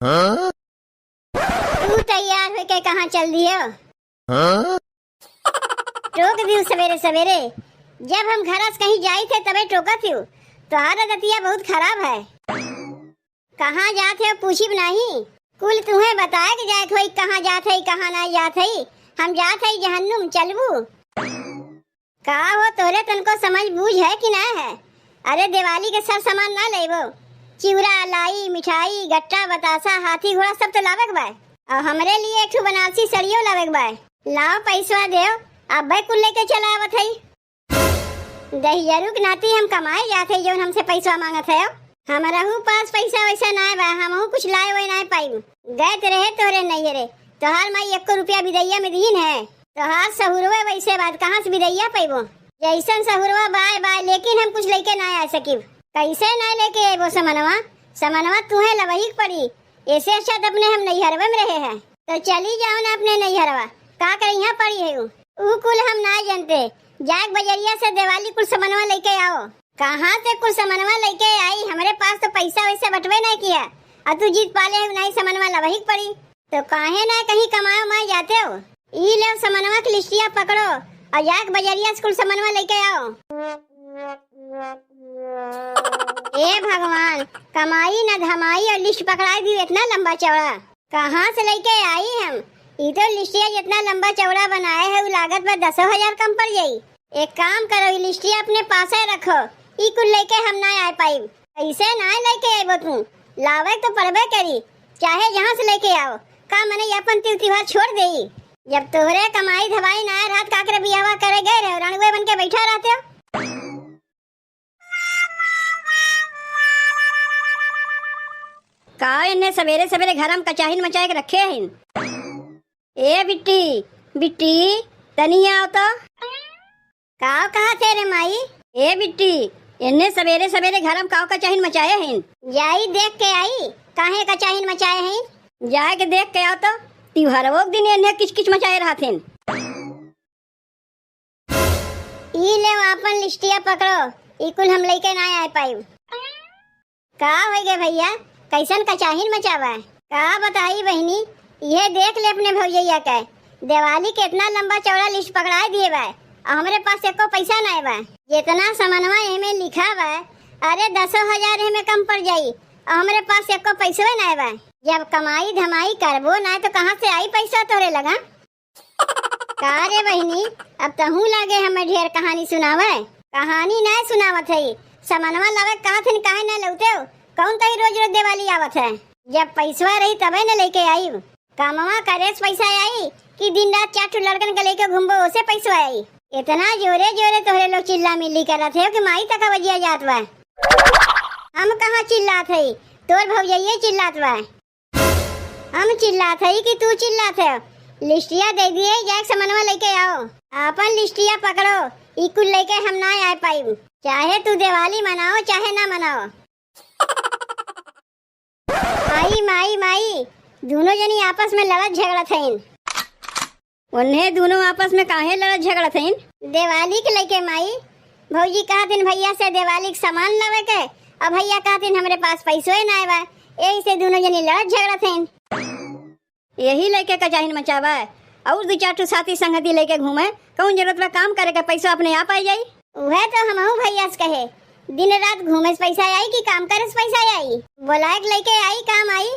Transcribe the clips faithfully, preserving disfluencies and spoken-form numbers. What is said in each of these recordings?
तू तैयार होके कहाँ चल दियो? टोक दियो सवेरे सवेरे। जब हम घर से कहीं जाई थे तबे टोकत हो। तोहार आदतिया बहुत खराब है। कहाँ जात है पूछिब नहीं। कुल तुहें बताए के जाए के होई कहाँ जात है, कहाँ नहीं जात है। हम जात है जहन्नुम, चलबू? का हो, तोहरे तनको समझ बूझ है कि ना है? अरे, दिवाली के सब सामान ना लेबो? चिउरा, लाई, मिठाई, गट्टा, बतासा, हाथी घोड़ा सब तो लावे के बा। और हमरे लिए एक ठो बनारसी सड़ियो लावे के बा। लाओ पैसवा देव, अब्बे कुल लेके चला आवत हई। दहियरू के नाती हम कमाए जात हई, जौन हमसे पैसवा मांगत है। हमरहू पास पैसा वैसा नाय बा, हमहू कुछ लाए वाए नाय पाइब। गए तो रहे तोहरे नैहरे, तोहार माई एको रुपया बिदैया में दीन है। तोहार सहुरवे वैसे बात, कहाँ से बिदैया पैबो? जैसन सहुरवा बाय बाय, लेकिन हम कुछ लेके ना आ सकिब। कैसे ना लेके अइबो समनवा? समनवा तुहे लबही के पड़ी, ऐसे अच्छा तो अपने हम नैहरवे में रहे हैं। तो चली जाओ ना अपने नैहरवा, का करे यहाँ पड़ी है उ? उ कुल हम ना जानते, जाके बजरिया से दिवाली कुल समनवा लेके आओ। कहाँ से कुल समनवा लेके आई? हमरे पास तो पैसा वैसा बटवे नहीं किया, और तू जीत पाले है नहीं समनवा लबही के पड़ी। तो काहे ना कहीं कमाए उमाए जाते हो? ई लेव समनवा के लिस्टिया पकड़ो और जाके बजरिया से कुल समनवा लेके आओ। ए भगवान, कमाई न धमाई और लिस्ट पकड़ाई दी इतना लंबा चौड़ा। कहाँ से लेके आई हम? ई तो लिस्टिया जितना लंबा चौड़ा बनाए है, उ लागत बा दसो हजार कम पड़ जाई। एक काम करो, ई लिस्टिया अपने पासे रखो, ई कुल लेके हम ना आ पाइब। ऐसे ना लेके आइबो तू, लावे तो पड़बे करी, चाहे जहाँ से लेके आओ। का मने ये अपन तिउ तिउहार छोड़ देई? जब तोहरे कमाई धमाई ना रहत, काकरे बियाहवा करे गए रहे, राणुए बन के बैठा रहते हो। का इन्हें सवेरे सवेरे घर में कचाहिन मचाए के रखे हइन? ए बिट्टी, बिट्टी, तनी आओ तो। का कहा थे रे माई? ए बिट्टी, इन्हें सवेरे सवेरे घर में काव कचाहिन मचाए हइन? जाई देख के आई, काहे कचाहिन मचाए हइन? जाए के देख के आओ तो, तिउहारवो के दिन इन्हें किच किच मचाए रहत हइन। ई लेव आपन लिस्टिया पकड़ो, ई कुल हम लेके ना आ पाइब। का होइ गए भैया, कैसन कचाहिन मचावा? का बताई बहिनी, इहे देख ले अपने भौजैया के, दिवाली के इतना लंबा चौड़ा लिस्ट पकड़ाए दिए बा, और हमरे पास एको पैसा नाय बा। जितना समनवा एमे लिखा बा, अरे दसो हजार एमे कम पड़ जाई, और हमरे पास एको पैसवे नाय बा। जब कमाई धमाई करबो नाय तो कहाँ से आई पैसा तोरे लगा? का रे बहिनी, अब तहूँ लागे हमें ढेर कहानी सुनावे? कहानी नाय सुनावत है, समनवा लावे कहत हन, काहे नाय लौते हो? कौन तही रोज रोज दिवाली आवत है? जब पैसवा रही तबे न लेके आई। कमवा करे से पैसा आई कि दिन रात चार ठो लड़कन के लेके घूमबो, ओसे पैसवा आई? इतना जोरे जोरे तोहरे लोग चिल्ला मिल्ली करत है कि माई तक बजिया जात बा। हम कहाँ चिल्लात है, तोर भौजैये चिल्लात बा। हम चिल्लात हई कि तू चिल्लात है? लिस्टिया दे दिए, जाके समनवा लेके आओ। आपन लिस्टिया पकड़ो, ई कुल लेके हम ना आ पाइब। चाहे तू दिवाली मनाओ, चाहे ना मनाओ। आई माई, माई, दोनों जनी आपस में लड़त झगड़त हईन। उन्हें दोनों आपस में काहे लड़त झगड़त हईन? दिवाली के लेके माई, भौजी कहत हईन भैया से दिवाली के सामान लावे के, और भैया कहत हईन हमरे पास पैसों ना आए बा, यही से दोनों जनी लड़त झगड़त हईन। यही लेके कचाहिन मचावा, और दो चार ठो साथी संगति लेके घूमे, कौन जरूरत बा काम करे के, पैसा अपने आप आ जाई। उहे तो हमहू भैया से कहे, दिन रात घूमे से पैसा आई कि काम करे से पैसा आई? बोलाए के लेके आई, काम आई।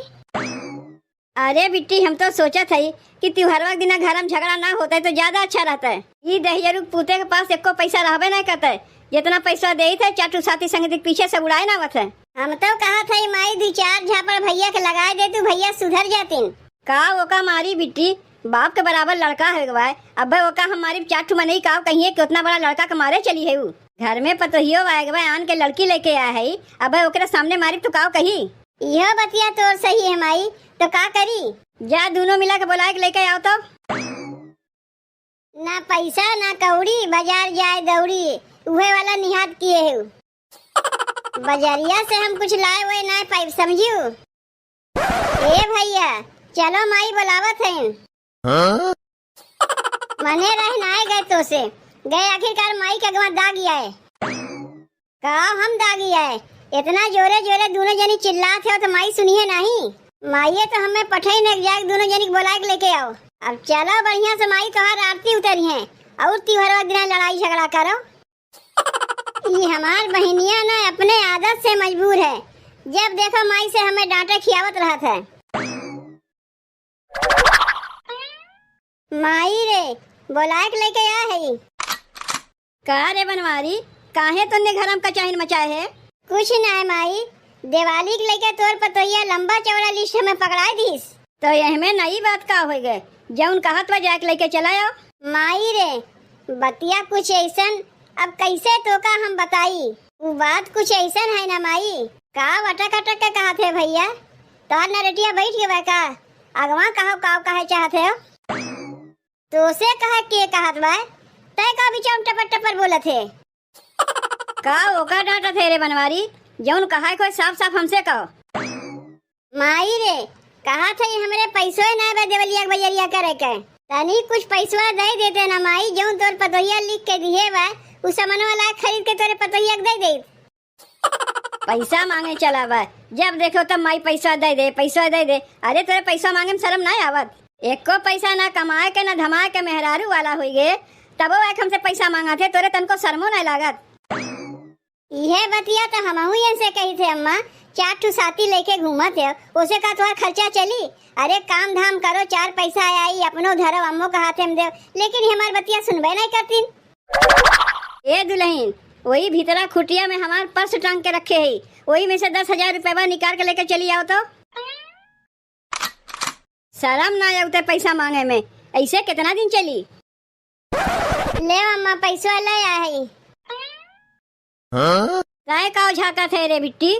अरे बिट्टी, हम तो सोचत हई कि त्योहारवा के दिना घर में झगड़ा ना होते तो ज्यादा अच्छा रहते। ई दहिजरू के पूते के पास एको पैसा रहबे नहीं करते, जितना पैसा देत है चार ठो साथी संगति के पीछे से उड़ाए ना आवत है। हम तो कहत हई माई, दू चार झापड़ भैया के लगाए दे तू, भैया सुधर जातिन। का ओका मारी बिट्टी, बाप के बराबर लड़का है गवाए, अबे ओका हम मारी चार ठो मनई काव कहिए कि उतना बड़ा लड़का के मारे चली है ऊ। घर में पतोहियो आए गवाए आन के लड़की लेके आए है, अबे ओकरे सामने मारी तो काव कही। इहो बतिया तोर सही है माई, तो का करी? जा दोनों मिला के बोलाए के लेके आओ तो। ना पैसा ना कौड़ी, बाजार जाए दौड़ी, उहे वाला निहात किए है। बजरिया से हम कुछ लाए हुए ना पाइब, समझियो। ए भैया, चलो माई बोलावत हैं। हाँ? मने रह ना गए तो से, गए आखिरकार माई के अगवा दाग आए। का हम दागी आए? इतना जोरे जोरे दोनों जनी चिल्लात है तो माई सुनिए नहीं। माइये तो हमें पठई न जाए, दोनों जनी के बोलाए के लेके आओ। अब चलो बढ़िया से माई तोहार आरती उतरी है और तिवहरवा दिना लड़ाई झगड़ा करो। ई हमार बहिनिया ना अपने आदत से मजबूर है, जब देखो माई से हमें डांटे खियावत रहत है। माई रे, बोलाए के लेके आ है। का रे बनवारी, काहे तोने घर में कचाहिन मचाए है? कुछ ना है माई, दिवाली के लेके तोर पतोहिया लंबा चौड़ा लिस्ट हमें पकड़ाए दीस। तो यह में नई बात का होई गए, जौन कहत बा जाए के लेके चला आओ। माई रे, बतिया कुछ ऐसन, अब कैसे तोका हम बताई? उ बात कुछ ऐसन है ना माई। का वटक अटक के कहत है भैया? तोहार नरेटिया बैठ गवा का? अगवा कहो काव कहे चाहत है? तोसे कहे के कहत बा? तय का बिचाम टपर टपर बोलत है? का ओका डांटत है रे बनवारी? जौन कहा है कोई साफ साफ हमसे कहो। माई रे, कहा था ये हमरे पैसो ना बा देवलिया के बजरिया करे के। तनी कुछ पैसवा दे देते ना माई, जौन तोर पतोहिया लिख के दिहे बा, उ समनवा ला खरीद के तोरे पतोहिया के दे दे। पैसा मांगे चला बा, जब देखो तब माई पैसा दे दे, पैसा दे दे। अरे तोरे पैसा मांगे में शर्म ना आवत? एको पैसा ना कमाए के ना धमाए के मेहरारू वाला होई गे, तबो एक हमसे पैसा मांगा थे, तोरे तनको शर्मो ना लागत? इहे बतिया तो हमहू इनसे कही थे अम्मा, चार ठू साथी लेके घूमत है, ओसे का तोहार खर्चा चली? अरे काम धाम करो, चार पैसा आई, अपनो धरो, अम्मो का हाथे में देव, लेकिन ये हमार बतिया सुनबे नहीं करतीन। ए दुल्हन, वही भीतरा खुटिया में हमार पर्स टांग के रखे है, वही में से दस हजार रुपया निकाल के लेके चली आओ तो। शर्म ना आवते पैसा मांगे में, ऐसे कितना दिन चली? ले अम्मा, पैसवा ले आ है। हाँ? काय का झाका थे रे बिट्टी?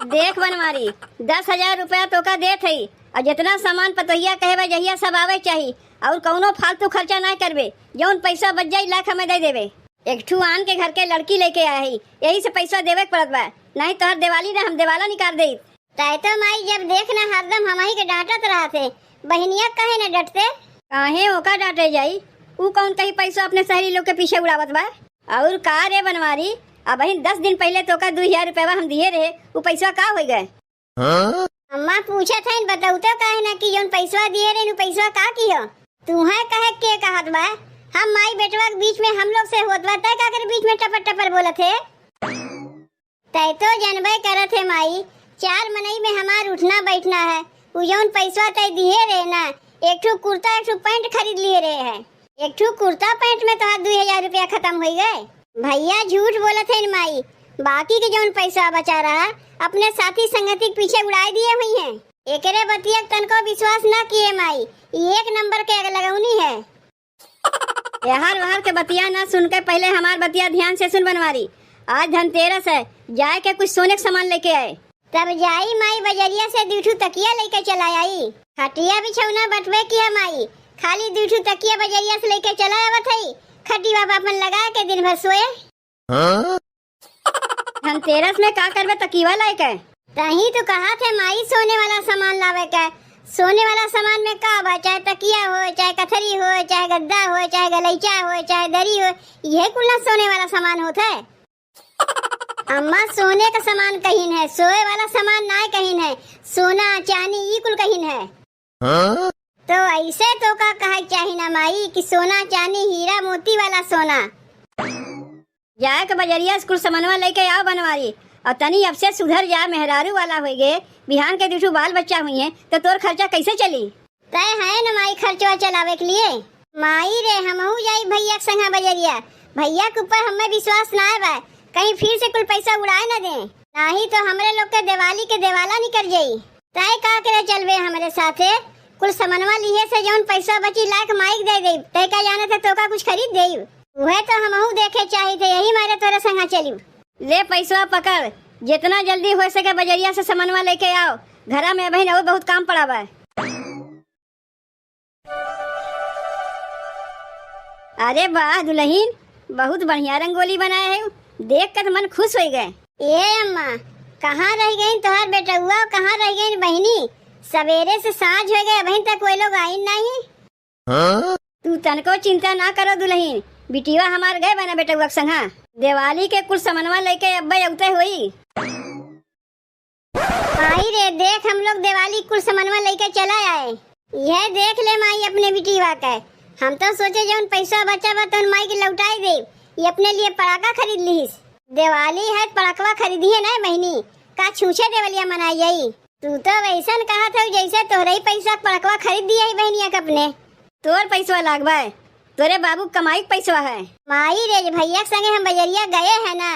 देख बनवारी, दस हजार रुपया तोका देत हई, और जितना सामान पतोहिया कहे बा जहिया सब आवे चाही, और कौनो फालतू खर्चा ना करबे। जौन पैसा बच जाई लाख हमें दे देबे। एक ठू आन के घर के लड़की लेके आया है, यही से पैसा देवे के पड़त बा, नहीं तोहर दिवाली ना हम दिवाला निकाल देब। तै तो माई जब देख ना हरदम हमही के डांटत रहत है, बहिनिया काहे न डटते? काहे ओका डांटे जाई? ऊ कौन कही पैसा अपने सहेली लोग के पीछे उड़ावत बा? और का रे बनवारी, अबहिन दस दिन पहिले तोका दू हजार रुपया हम दिए रहे, ऊ पैसा का होई गए? हाँ? अम्मा पूछत हईन, बतौते काहे ना कि जौन पैसा दिए रहे, ऊ पैसा का किहो? तूहे कहे के कहत बा? हम माई बेटवा के बीच में हम लोग से होत बा, तै का करे बीच में टपर टपर बोलत है? तै तो जनबे करत है माई, चार मनई में हमार उठना बैठना है। उ जौन पैसवा तै दिहे रहे ना, एक ठो कुर्ता, एक ठो पैंट खरीद लिए रहे है। एक ठो कुर्ता पैंट में तोहार दुई हजार रुपया खतम होई गए। भैया झूठ बोलत है माई, बाकी के जौन पैसा बचा रहा, अपने साथी संगति के पीछे उड़ाए दिए हुई हैं। एकरे बतिया के तनको विश्वास ना किए माई, ई एक नंबर के अगलगौनी है। एहर ओहर के बतिया ना सुन के पहिले हमार बतिया ध्यान से सुन बनवारी। आज धनतेरस है, जाए के कुछ सोने के सामान लेके आए। तब जाई माई बजरिया से दुइ ठू तकिया लेके चला आई। खटिया बिछौना बटवे की है माई, खाली दुइ ठू तकिया बजरिया से लेके चला आवत हई। खटिया पर अपन लगा के दिन भर सोए। हाँ? धनतेरस में का करबे तकिया लाइके? तहीं तो कहा थे माई सोने वाला सामान लावे के। सोने वाला सामान में का बा, चाहे तकिया हो, चाहे कथरी हो, चाहे गद्दा हो, चाहे गलैचा हो, चाहे दरी हो, इहे कुल ना सोने वाला सामान होत है। अम्मा सोने का सामान कहिन है, सोए वाला सामान नाय कहिन है, सोना चांदी ई कुल कहिन है। हाँ? तो ऐसे तोका कहे चाही ना माई कि सोना चांदी हीरा मोती वाला सोना। जाए के बजरिया से कुल समनवा लेके आओ बनवारी, और तनी अब से सुधर जा, मेहरारू वाला होई गे, बिहान के दुठू बाल बच्चा हुई हैं तो तोर खर्चा कैसे चली? तय है न माई खर्चवा चलावे के लिए। माई रे, हमहू जाई भैया के संगा बजरिया, भैया के ऊपर हमें विश्वास ना बा, कहीं फिर से कुल पैसा उड़ाए न दे, नाही तो हमरे लोग के दिवाली के दिवाला निकल जाई। तय का करे चलबे हमरे साथे? कुल समनवा लिहे से जौन पैसा बची लाख माइक दे देब। तय का जाने थे तोका कुछ खरीद देब। उहे तो हमहू देखे चाहित है, यही मारे तोरे संगा चलिब। ले पैसवा पकड़, जितना जल्दी हो सके बजरिया से समनवा लेके आओ, घरा में अबहिन और बहुत काम पड़ा बा। अरे वाह दुल्हन, बहुत बढ़िया रंगोली बनाए है, देख के तो मन खुश हो गए। ए अम्मा, कहाँ रह गई तोहार बेटउआ, कहाँ रह गई बहिनी? सवेरे से साँझ हो गए, अबहिन तक कोई लोग आइन नहीं। हाँ? तू तनको चिंता ना करो दुल्हन, बिटिया हमार गए बना बेटउआ के संगा। दिवाली के कुल समनवा लेके अब्बे अउते होई। आई रे, देख हम लोग दिवाली कुल समनवा लेके चला आए। यह देख ले माई अपने बिटिवा के। हम तो सोचे जौन पैसा बचा बा तौन माई के लौटाई दे, ये अपने लिए पड़ाका खरीद लिहिस। दिवाली है, पड़कवा खरीदी है ना बहिनी, का छूछे देवलिया मनाई आई? तू तो वैसन कहत हौ जैसे तोहरे ही पैसा पड़कवा खरीद दिया है बहिनिया के अपने। तोर पैसवा लाग बा, तोरे बाबू के कमाई के पैसवा है। माई रे, भैया के संगे हम बजरिया गए हैं ना,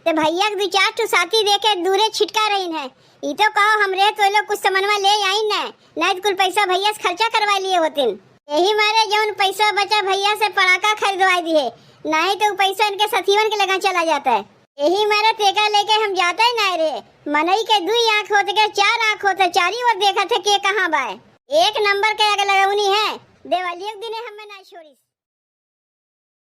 ते भैया के दू चार ठो साथी देखे दूरे छिटका रहीन है। ई तो कहो हमरे तो लोग कुछ समनवा ले आई ना, नहीं तो कुल पैसा भैया से खर्चा करवा लिए होतिन। यही मारे जौन पैसा बचा भैया से पड़ाका खरीदवा दिए, नहीं तो उ पैसा इनके सथिवन के लगा चला जाता है। यही मारे तेका लेके हम जाते ही ना रे। मनई के दुई आँख होत के चार आँख होत, चारी ओर देखत है के कहाँ बाय। एक नंबर के आग लगौनी है, देवालियो के दिने हमें ना छोड़ीस।